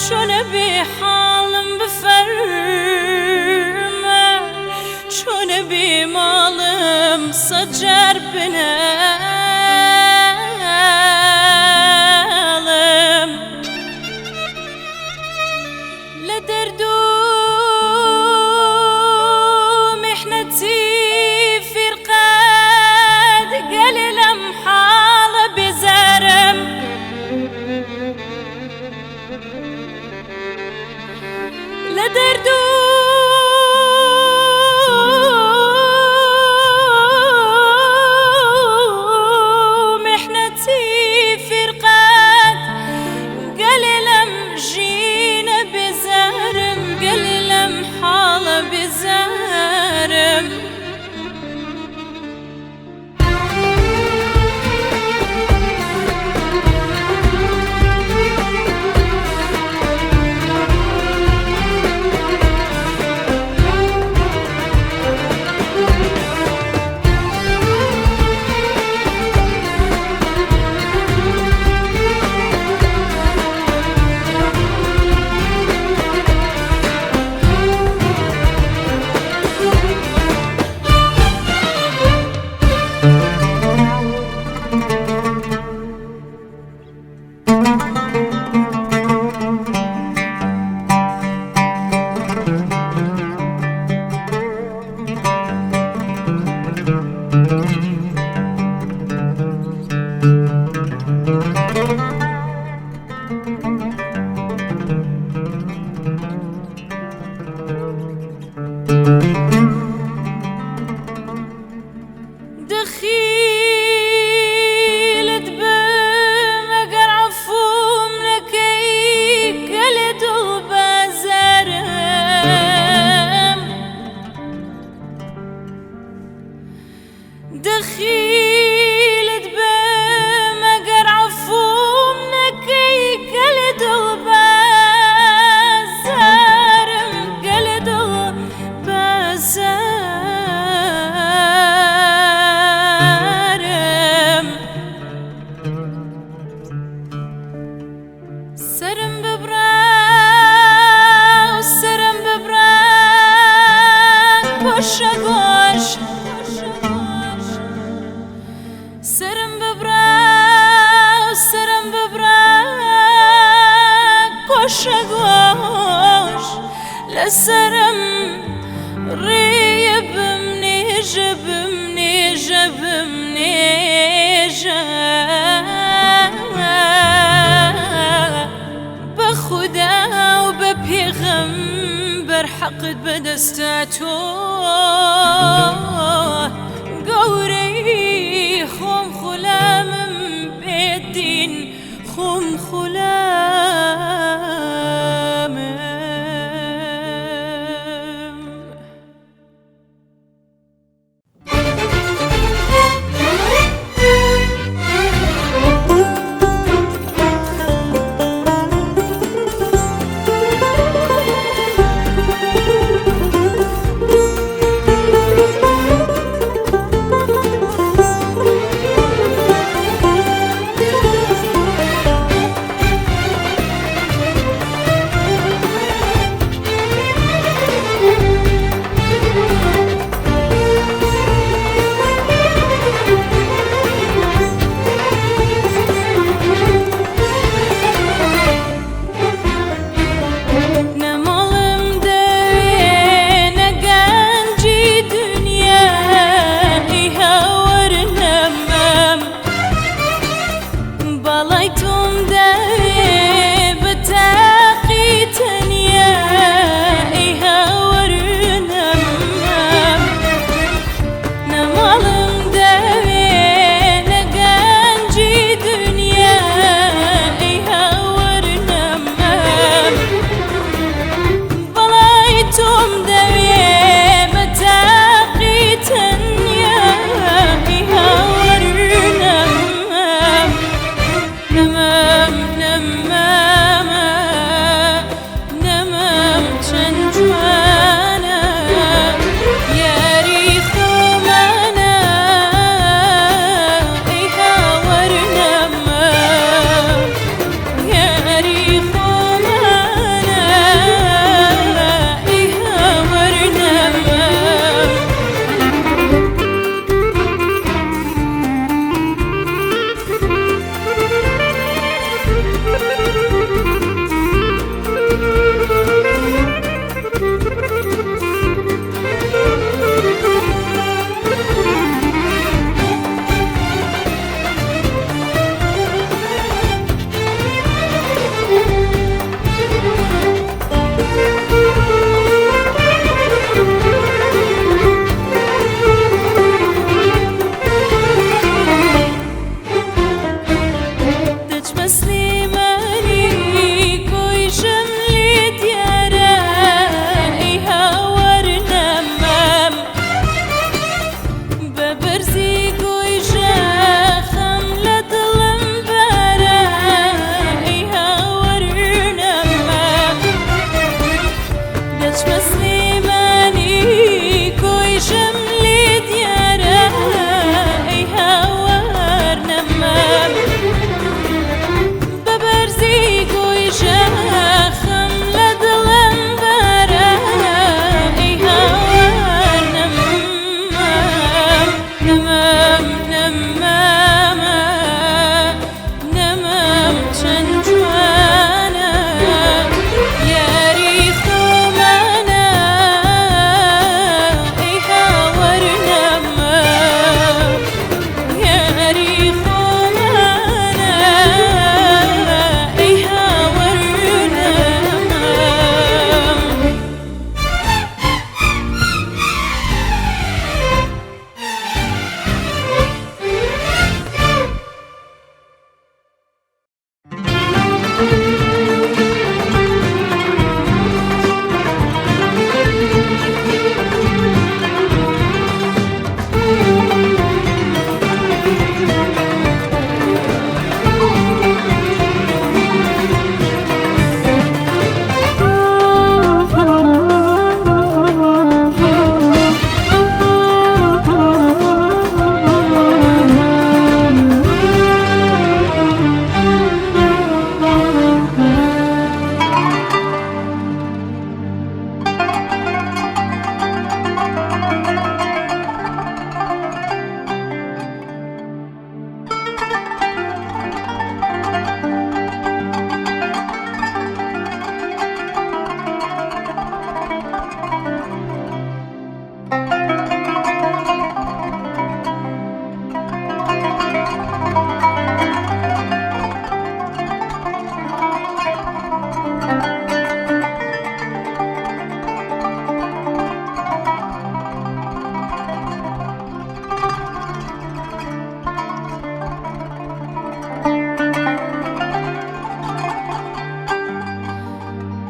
چۆنە بێ حاڵم بفەرمە، چۆنە بێ ماڵم سەجار بناڵم. لە دەرد و میحنەتی فیرقەت گەلێ لەم حاڵە بێزارم. لە دەرد و میحنەتی فیرقەت گەلێ لەم ژینە بێزارم، گەلێ لەم حاڵە بێزارم. دخیلت بم ئەگەر عەفوم نەکەی گەلێ دڵ بازارم. دخیلت بم ئەگەر عەفوم نەکەی گەلێ دڵ بازارم، گەلێ دڵ بازارم. سەرم ببڕە و سەرم ببڕە گۆشە گۆش، سەرم ببڕە و سەرم ببڕە گۆشە گۆش، لە سەرم ڕێیە بمنێژە بمنێژە بمنێژە. بە خودا و بە پێغەمبەر حەقت بەدەستە تۆ، گەورەی خۆم خولامم بێدین خۆم خولامم. نەماڵم دەوێ نە گەنجی دنیای هاوەر نەمام، باڵای تۆم دەوێ بە تاقی تەنیای هاوەر نەمام. نەماڵم دەوێ نە گەنجی دنیای هاوەر نەمام، بەڵای تۆم دەوێ بە تاقی تەنیای هاوەر نەمام. نەمام نەمام. دەچمە سلێمانی کۆیژم لێ دیارە ئەی هاوار نەمام بە بەرزی گۆیژە خەم لە دڵم بارە ئەی هاوار نەمام دەچمە سلێمانی کۆیژم لێ دیارە ئەی هاوار نەمام بە بەرزی گۆیژە خەم لە دڵم بارە ئەی هاوار نەمام نەمام نەمام نەمام چەند جوانە یاری خۆمانە ئەی هاوار نەمام یاری خۆمانە ئەی هاوار نەمام.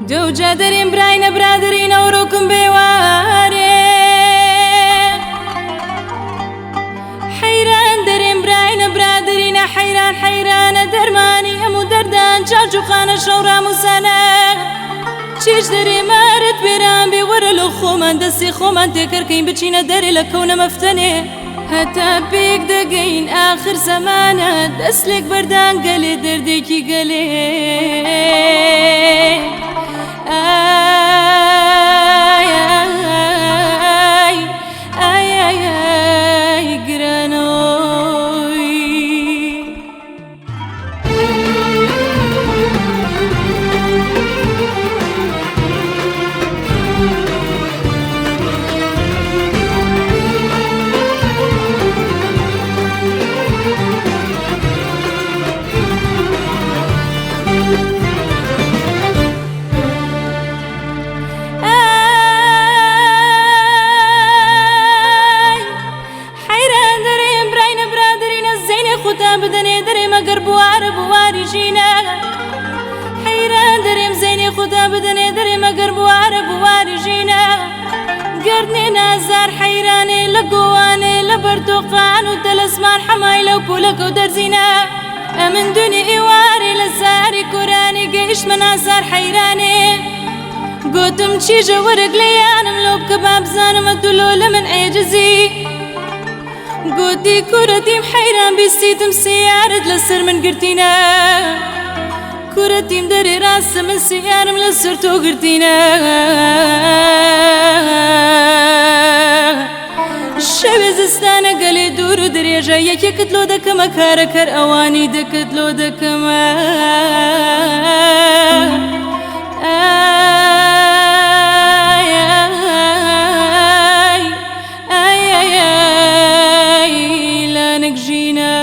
دەوجا دەرێم براینە برادرین ئەوڕۆکم بێوارێ حەیران دەرێم براینە برادرینە حەیران حەیرانە دەرمانی هەموو دەردان چاچوخانە شەوڕام و سانە چێژ دەرێ مارت بێران بێ وەرە لە خۆمان دەستی خۆمان تێکەرکەین بچینە دەرێ لە کەونە مەفتەنێ هەتا پێک دەگەین ئاخر زەمانە دەست لێک بەردان گەلێ دەردێکی گەلێ ئای ئای ئای ئای ئای گرانۆی. ئای حەیران دەرێم براینە برادرینە زەینێ خودتان بدەنێ دەرێ مەگەر بوارە بواری ژینە حەیران دەرێم زەینێ خودتان بدەنێ دەرێ مەگەر بوارە بواری ژینە گردنێ نازار حەیرانێ لە گۆوانێ لە بەرتۆقان و تەلەسمان حەمای لەو پولەکە و دەرزینە ئەمن دونی ئێوارێ لە ساری کورانی گەیشتمە نازار حەیرانێ گوتم چیژە وەرگ لێیانم لۆ بکە با بزانمە تو لۆ لە من عێجزی گوتی کورەتیم حەیران بیستیتم سیارت لەسەر من گرتینە کورەتیم دەرێ ڕاستە من سیارم لەسەر تۆ گرتینە شەوێ زستانە گەلێ دوور و درێژە یەکێکت لۆ دەکەمە کارەکەر ئەوانی دەکت لۆ دەکەمە ئای ئای ئای ئای ئای لانک ژینە.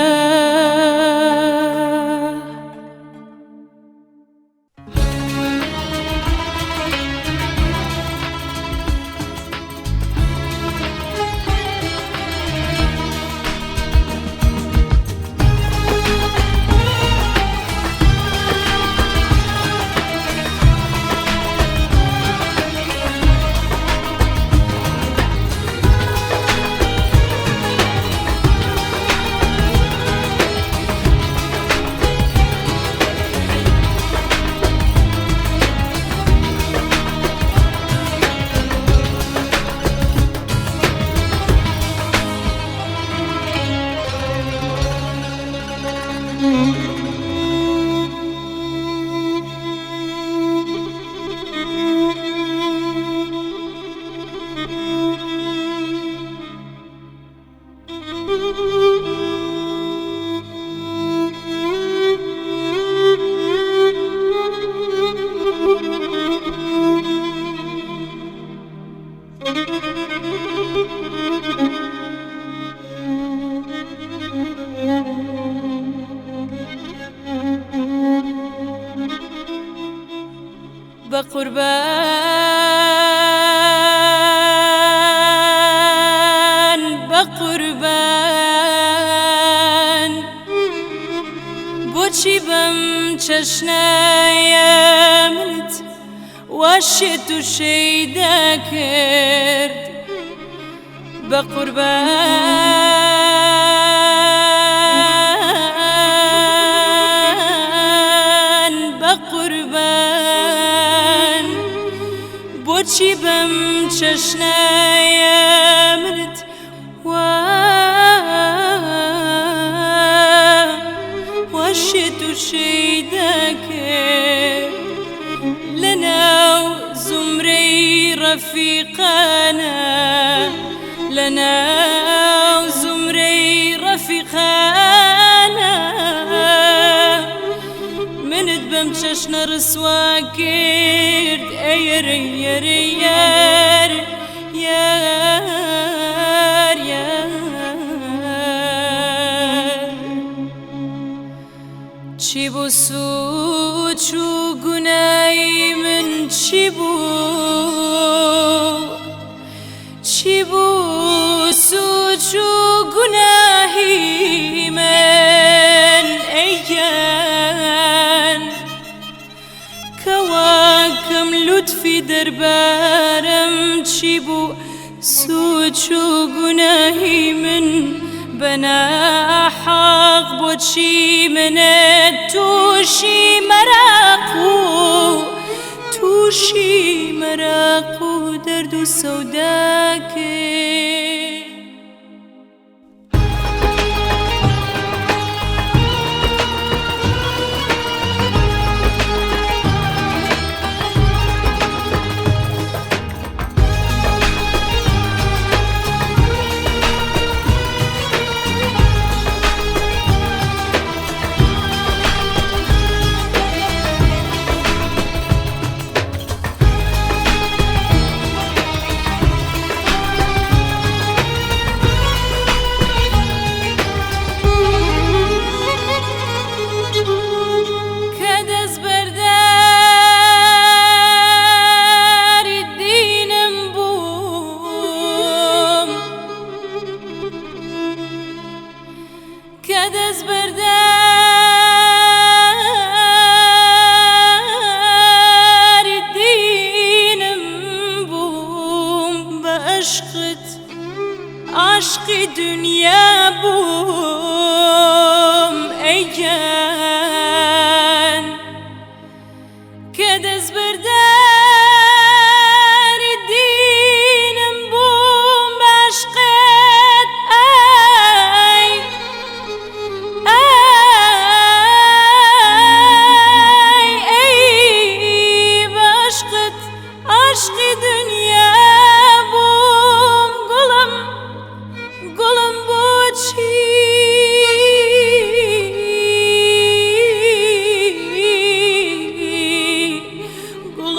بە قوربان بە قوربان بۆچی بەم چەشنەیە منت وا شێت و شەیدا کرد بە قوربان بە قوربان بۆچی بەم چەشنەیە منت وا وا شێت و شەیدا کرد لەناو زومرەی ڕەفیقانە لەناو زومرەی ڕەفیقانە منت بەم چەشنە ڕسوا کرد ئەیەرە یەرە یار یار یار چی بوو سوچ و گونای من چی بوو چی بوو سوچ و گوناهی من ئەیان کەواکەم لوتفی دەربارم چی بوو سوچ و گوناهی من بەناحەق بۆچی منت تووشی مەراق و تووشی مەراق و دەرد و سەودا کرد. کە دەست بەرداری دینم بووم کە دەست بەرداری دینم بووم بە عشقت عاشقی دنیا بووم ئەی گیان کە دەست بەرداری دینم بووم بە عشقت ئای ئای ئەی بە عشقت عاشقی دنیا بووم گوڵم گوڵم بۆچی گوڵم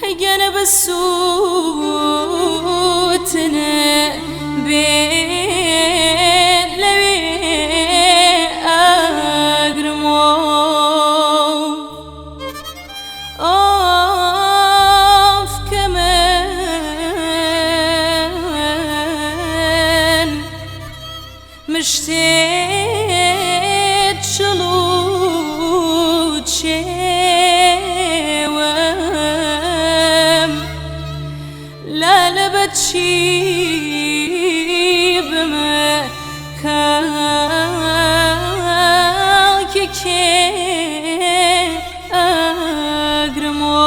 هەگەنە بە سووتنە بێت لەوێ ئاگرمۆ ئۆف کە من مشتێت چڵ و چێوم لا لە بەچی بمە کاکێ کێ ئاگرمۆف.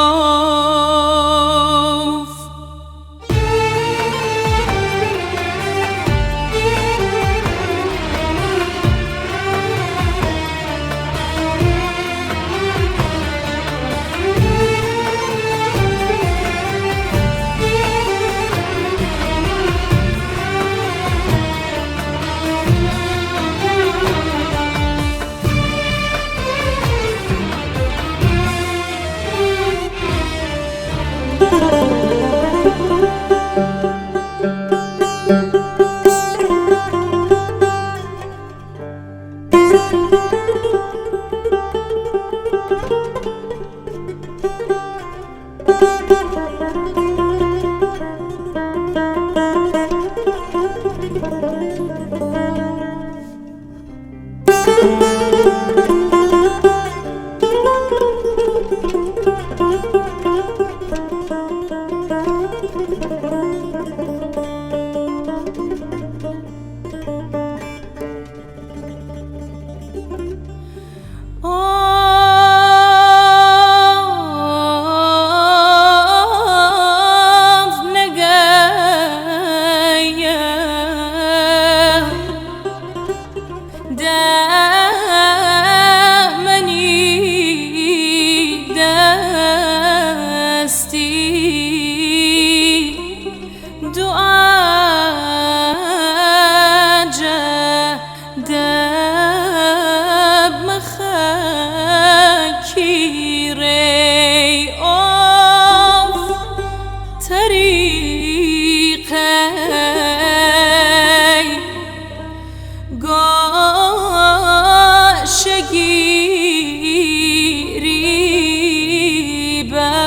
ئۆف نەگەیە دامەنی دەستی دوعاجە دەبمە خاکی ڕێی ئۆف تەریقەی گۆشەگیری بەر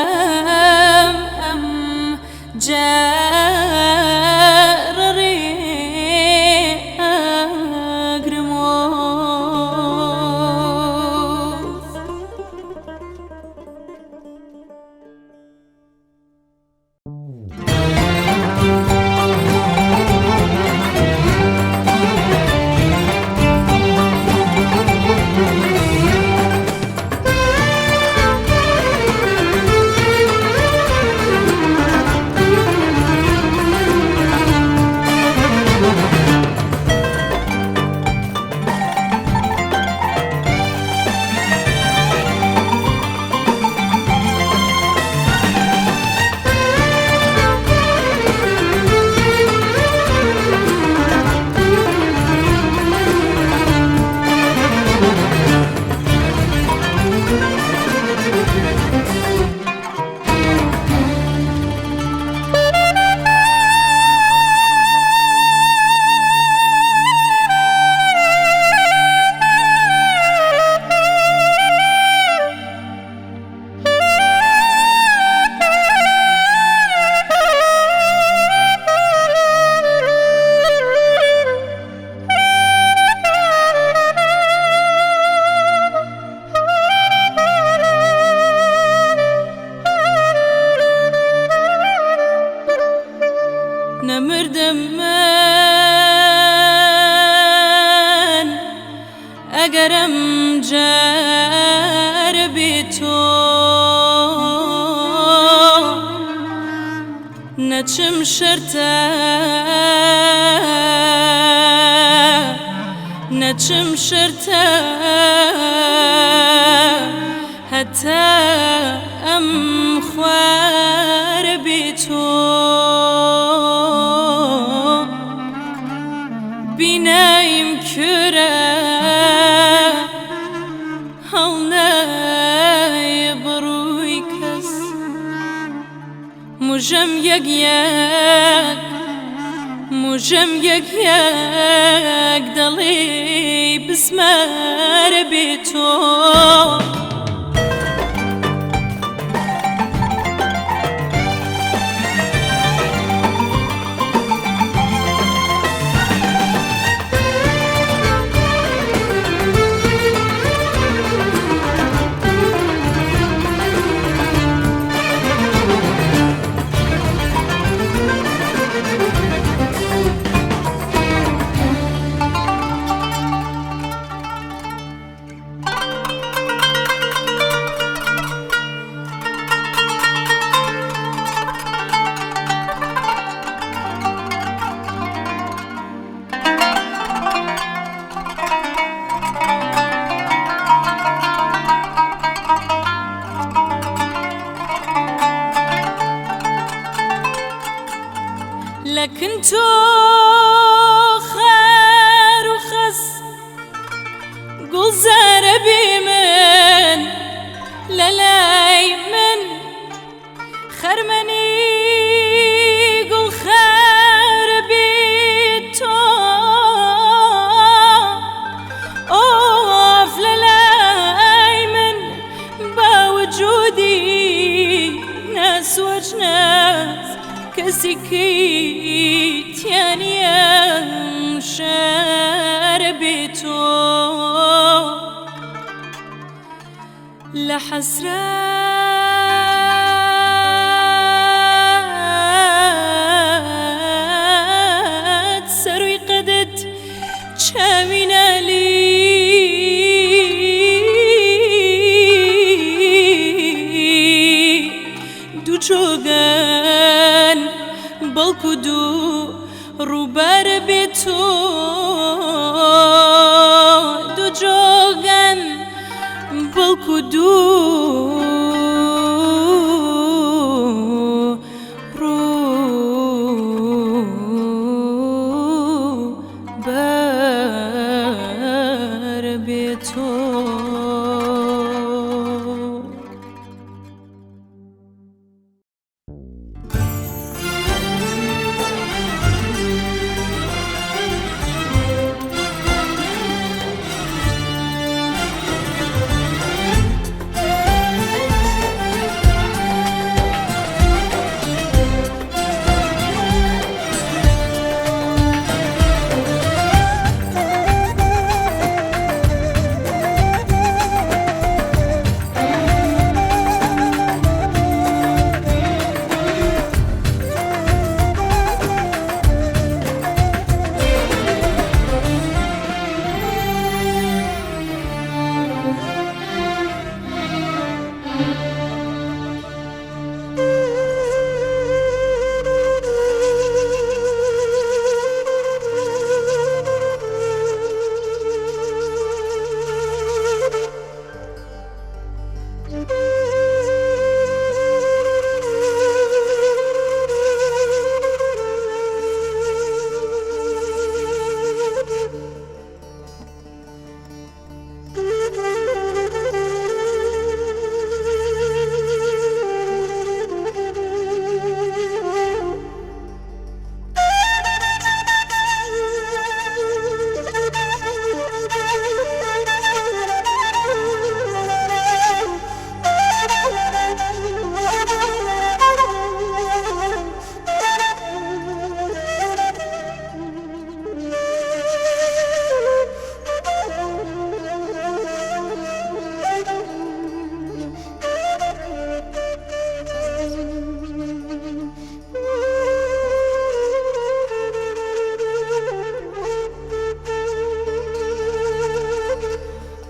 ئەدەم ئەم جارڕێ ئاگرمۆف. نەمردم من ئەگەرم جار بێ تۆ نەچم شەرتە نەچم شەرتە هەتا ئەم خوارە بێ تۆ بینایم کرە. یەک یەک موژەم یەک یەک دەڵێی بسمارە بێ تۆ. لكن تو خار وخس گوڵزارە بێ من لەلای من خەرمەنی گوڵ خار بێ تۆ ئۆف لەلای من با وجودی ناس وەجناس کەسێکی تیانیە شارە بێ تۆ لە حەسرەت سەروی قەدت چاوی نالی دوو جۆگەن بەڵکو دوو ڕووبارە بێ تۆ دوو جۆگەن بەڵکو دوو ڕووبارە بێ تۆ.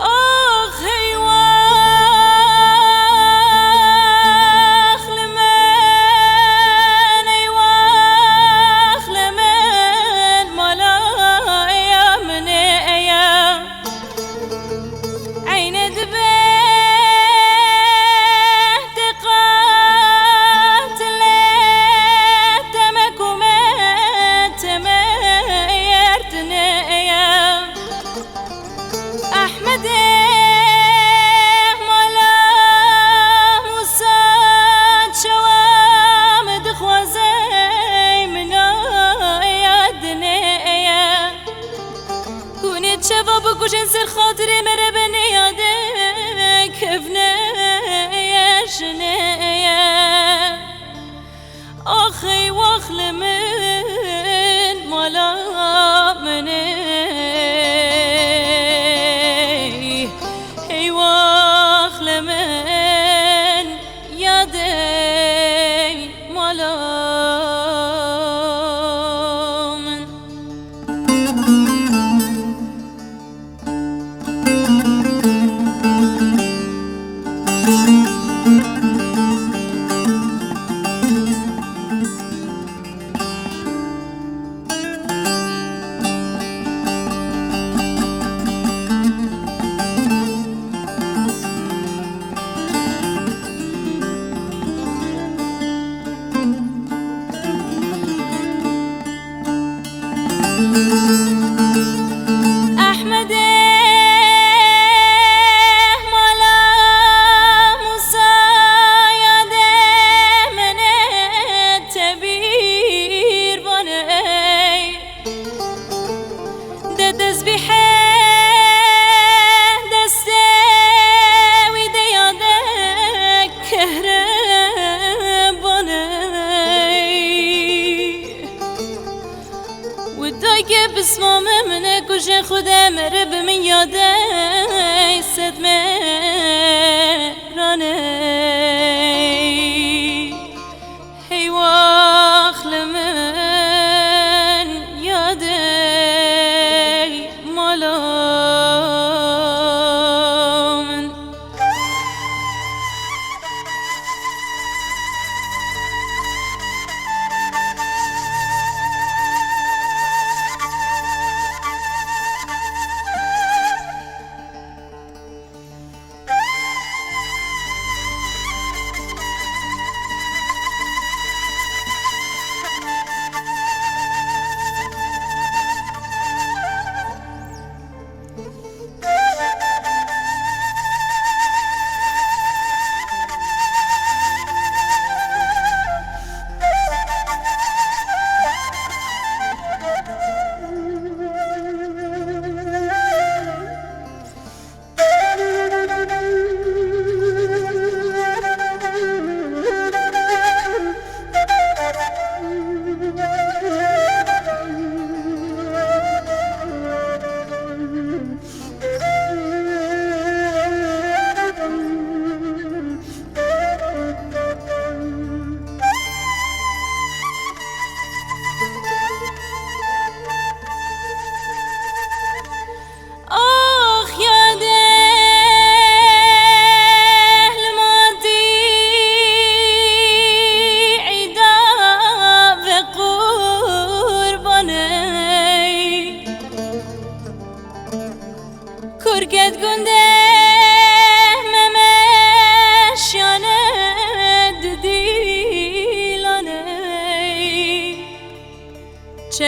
ئاخ هەیواخ لە من ئەیواخ لە من مالا ئەیا منێ ئەیا عینە دبێ تقاتلێ تەمەکومە تەمەیەرتنێ ئەیا أحمد مالا موسى شوام دخوازه.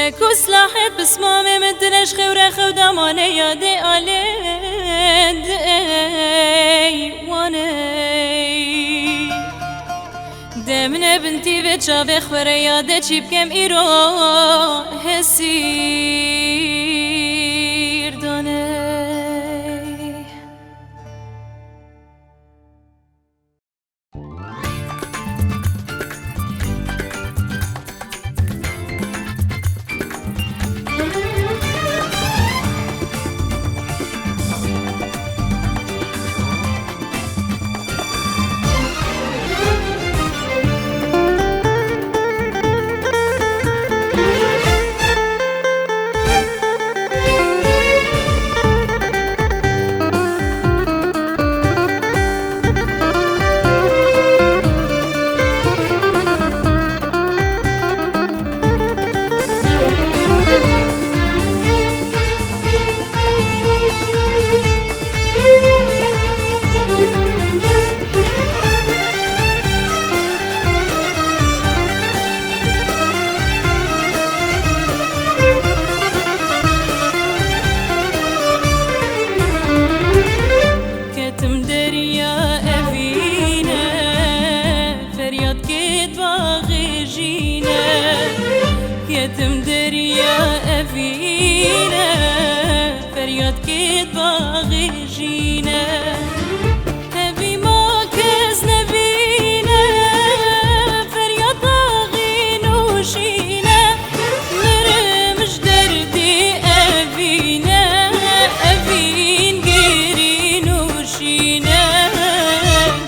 چەک و سلاحت بسمامێ من دلش خەورە خەو دامانە یادێ ئالێ وانەی دەمنە بنتی بێ چاوێ خوێرە یادێ چی بکەم ئیرۆ هەسیر دانەی. کەتم دەریا ئەڤینە فەریاد کرد باغێژینە کەتم دەریا ئەڤینە فەریاد کرد باغێژینە هەوی ما کەس نەبینە فەریاد باغی نوشینە مرمش دەردی ئەڤینە ئەڤین گرین و شینە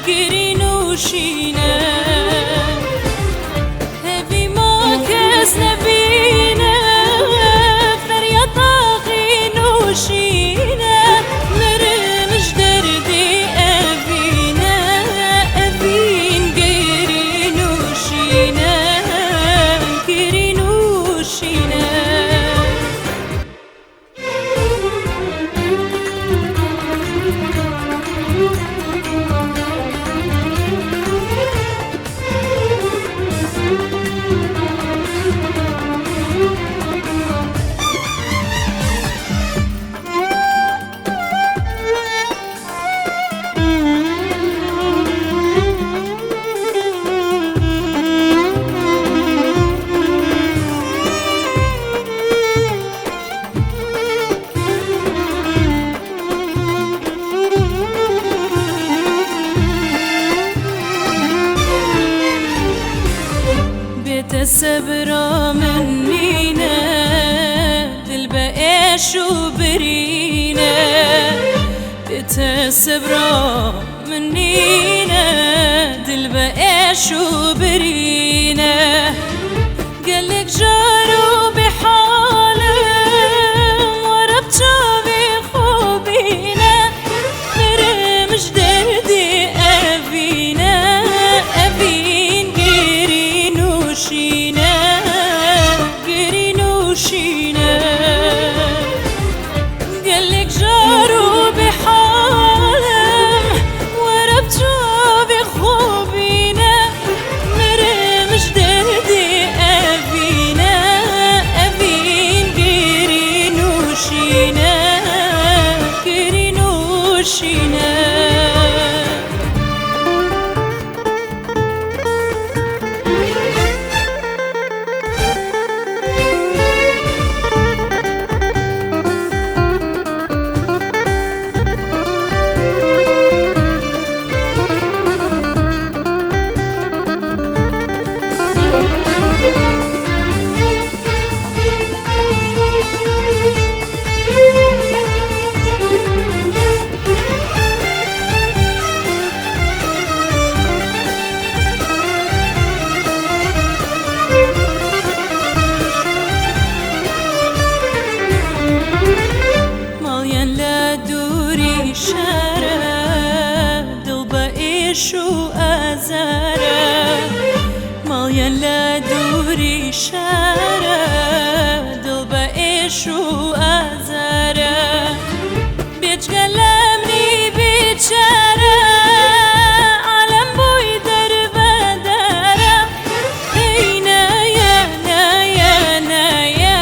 گرین و شینە هەوی ما کەس نەبینە فەریاد باغی نوشینە مرمش دەردی ئەڤینە ئەڤین گرین و شینە گرین و شینە. بێتە سەبرا من نینە دل بە ئێش و برینە بێتە سەبرا من نینە دل بە ئێش و برینە گەلێک ژار و بێحاڵم وەرە بچاوی خۆبینە مرمش دەردی ئەڤینە ئەڤین گرین و شینە گرین و شینە گەلێک ژار و بێحاڵم وەرە بچاوی خۆبینە مرمش دەردی ئەڤینە ئەڤین گرین و شینە گرین و شینە. ماڵیان لە دووری شارە دڵ بە ئێش و ئازارە ماڵیان لە دووری شارە دڵ بە ئێش و ئازارە بێجگە لە منی بیچارە عالەم بۆی دەربەدارە هەی نایە نایە نایە.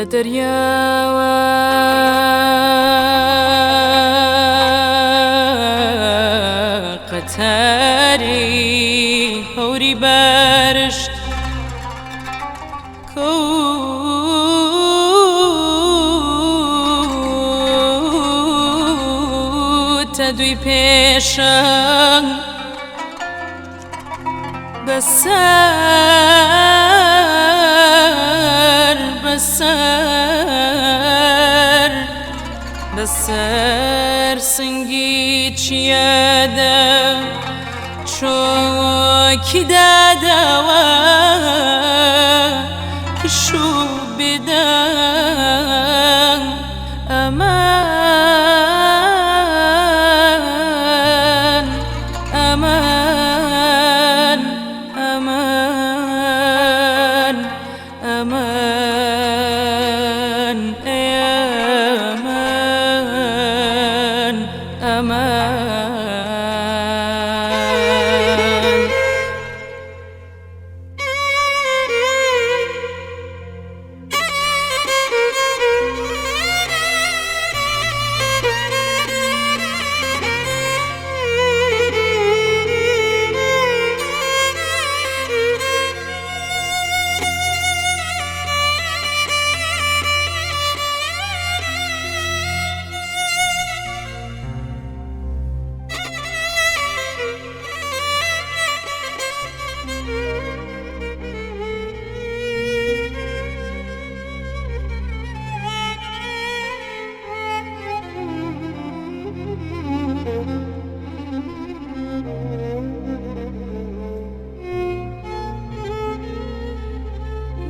لە دەریاوە قەتاری هەوری بارشت کەوتە دووی پێشەنگ بەسەر بەسەر بەسەر سنگی چیادا چۆکی داداوە پشوو بدەن ئەمان ئەمان ئەمان ئەمان ئەمان ئەمان.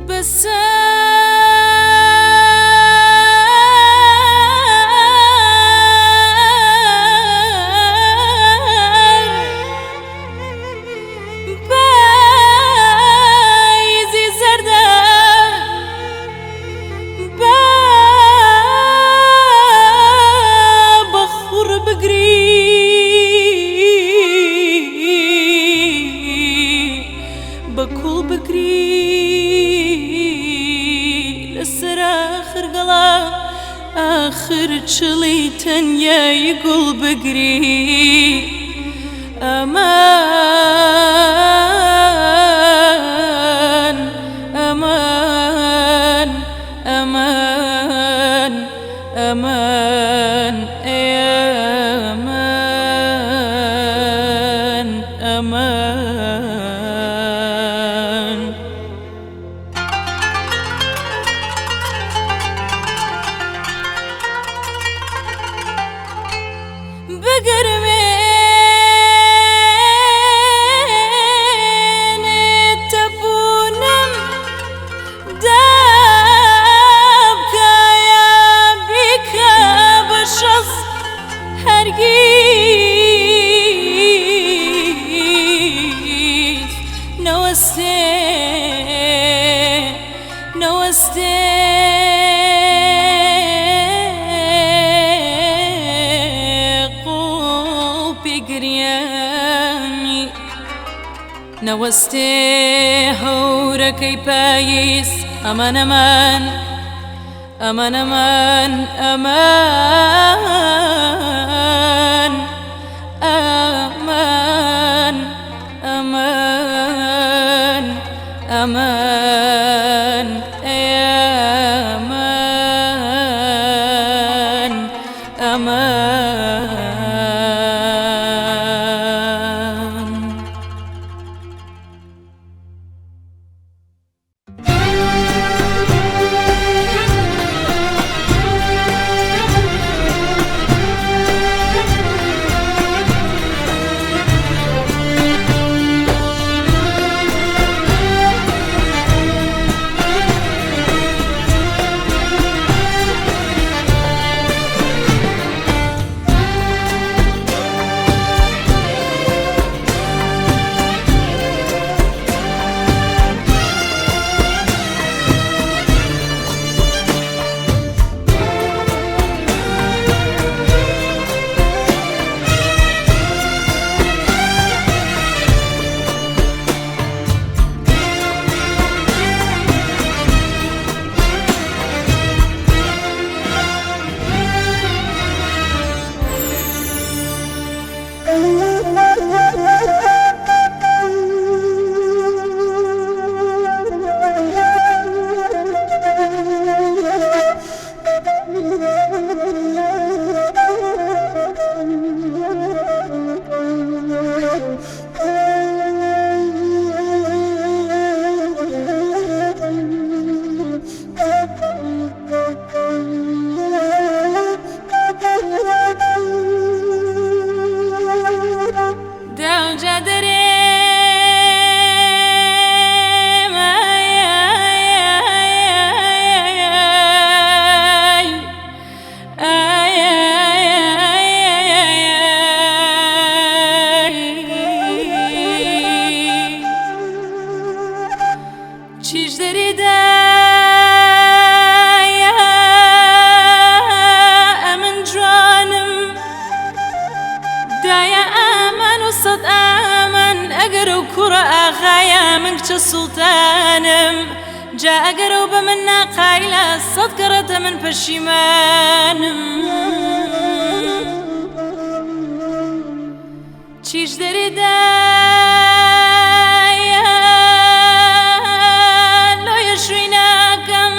بەسەر پاییزی زەردە با بە خوڕ بگری بە کوڵ بگری لەسەر ئاخر گەڵا ئاخر چڵی تەنیای گوڵ بگری ئەمان ئەمان ئەمان ئەمان ئەمان ئەمان. بگرمێنێ تەپوونم دابکایە بیکە بە شەز هەرگیز نەوەستێ نەوەستێ قوڵپی گریانی نەوەستێ هەورەکەی پاییز ئەمان ئەمان ئەمان ئەمان ئەمان ئەمان ئەمان ئەمان ئەمان ئەمان. داوجا دەرێم ئای ئای ئای ئای ئای ئای چیش دەرێ دایە ئەمن جوانم دایە ئامان و سەد ئامان ئەگەر و کوڕە ئاغایە من کچە سوڵتانم جا ئەگەر و بە من ناقایلە سەد گەڕەتە من پەشیمانم چیش دەرێ دایە لۆیە شووی ناکەم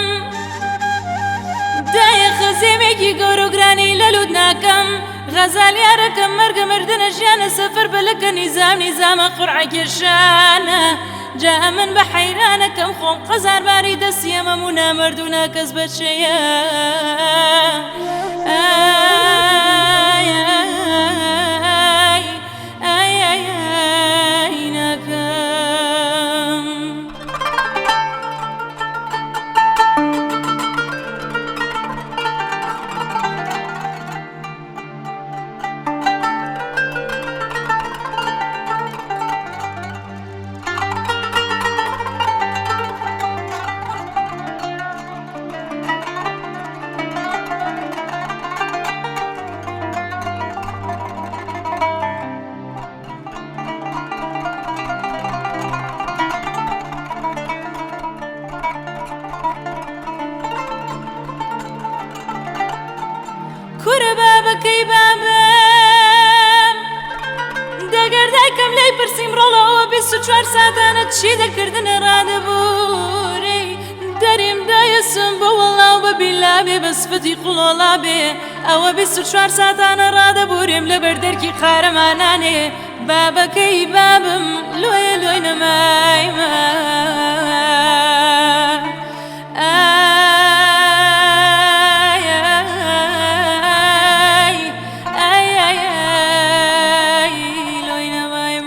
دایە خەزێمێکی گەورە و گرانی لە لوت ناکەم غەزال یارەکەم مەرگە مردنە ژیانە سەفەر بەلەکە نیزام نیزامە قورعە کێشانە جا ئەمن بە حەیرانەکەم خۆم قەزار باری دەستیەمەم و نامەرد و ناکەس بەچەیە ئای ئای ئای ئای ئای ناکەم. کورە بابەکەی بابم دەگەر دایکم لێی پرسیم ڕۆڵەوە 24 ساتانە چی دەکردنە ڕادەبوورەی دەریم دایەسم بۆ وەڵاو بە بیلا بێ بە سفەتی قوڵۆڵا بێ ئەوە 24 ساتانە ڕادەبورێم لەبەر دەرکی قارەمانانێ بابەکەی بابم لۆیە لۆی نەمایمە. ئای ئای ئای ئای ئای لۆی نەمایمۆی.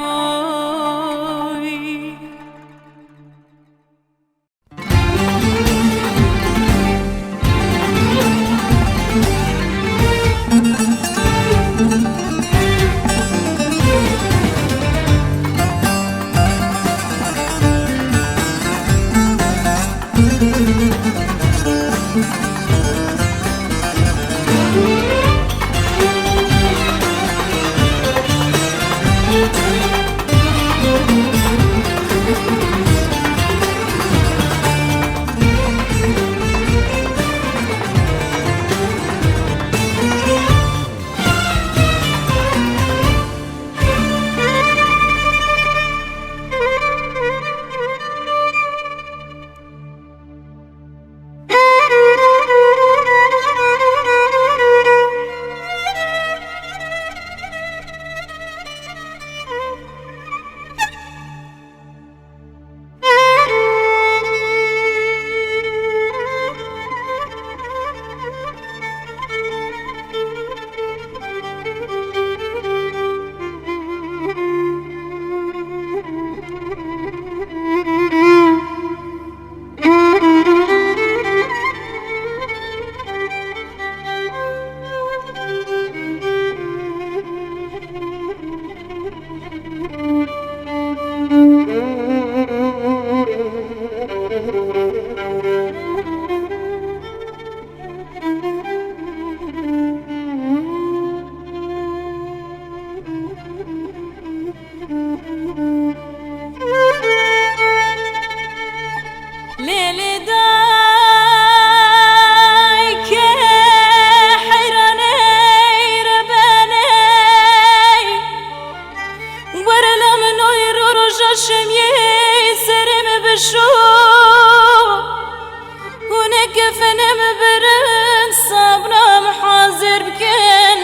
دکن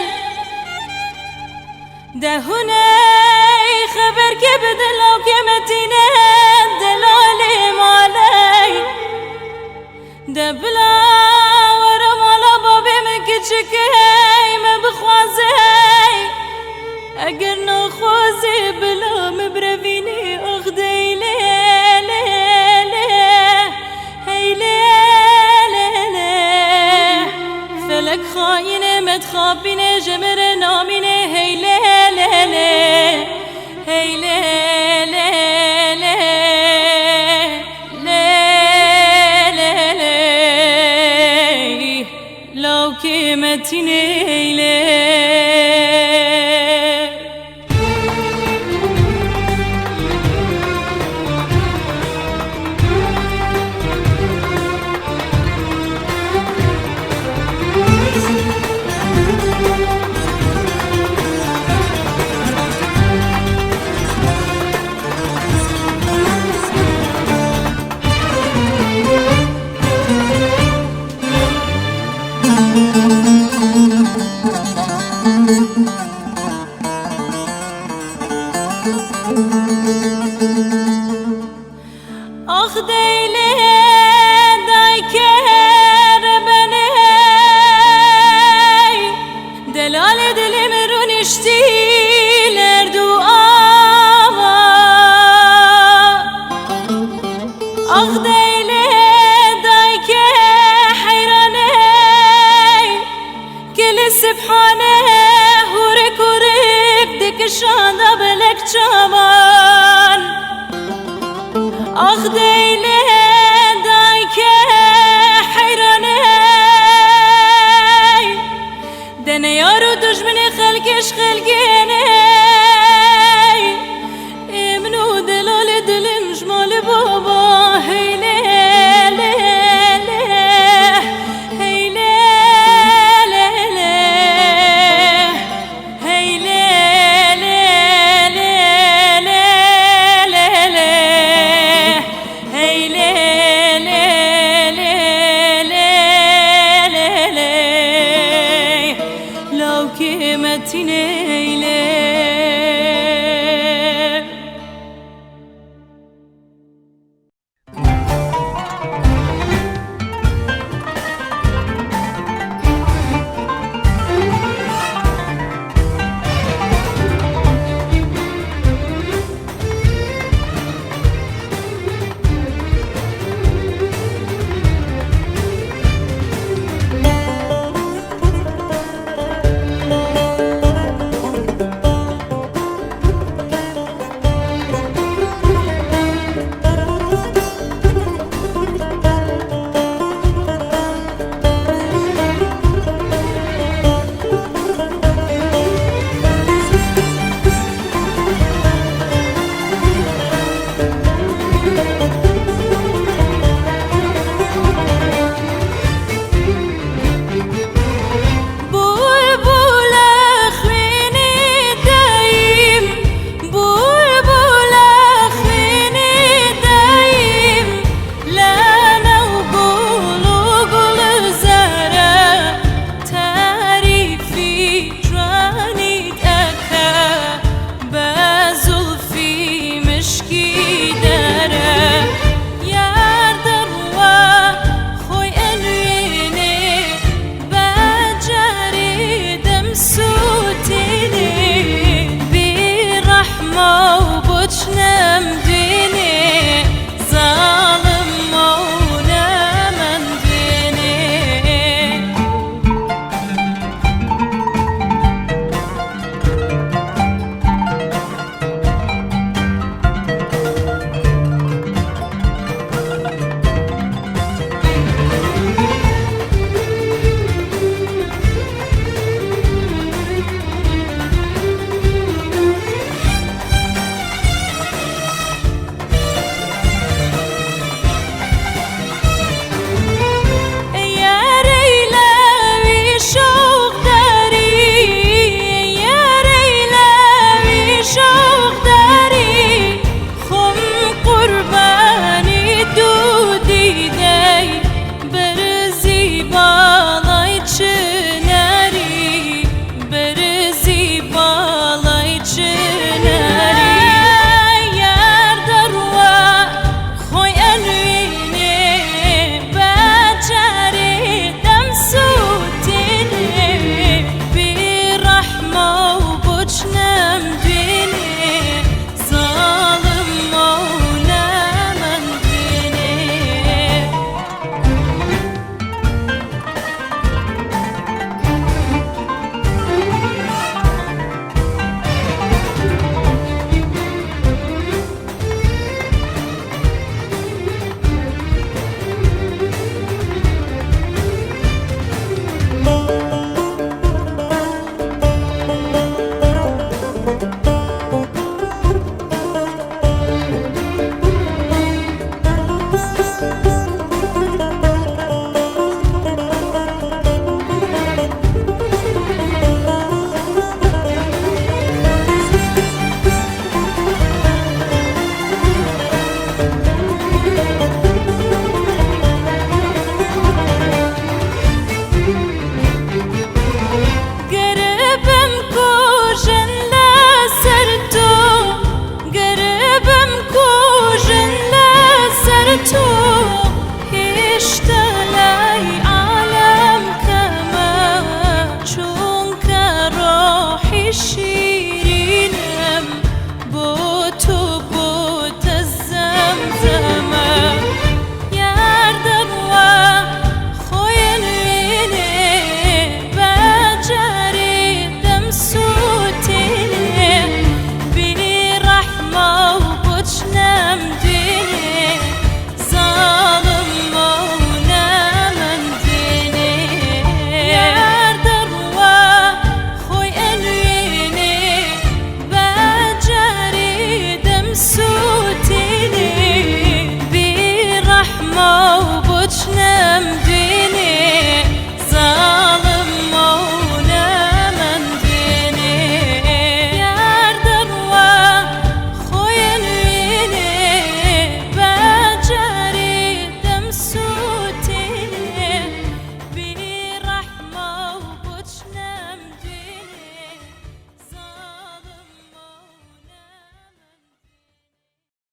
ده هناي خبر كبد لو كمتينه دلالي مالي ده بلا ورم على بابي مكتشكي ما بخوازي اگر نخوازي بلا مبرفيني اخدي لي لي لي هي لي لي لي فلك خاينة ما تخافيني جمر ناميني هي لي لي لي هي لي لي لي لي لي لي لو كيمتيني لي. آخ دیلی دای کربنی دلال دلم رو نشتی لردو آوا. آخ دیلی دای که حیرانه کل سبحانه هورک هورک دکشان بلک چاوه.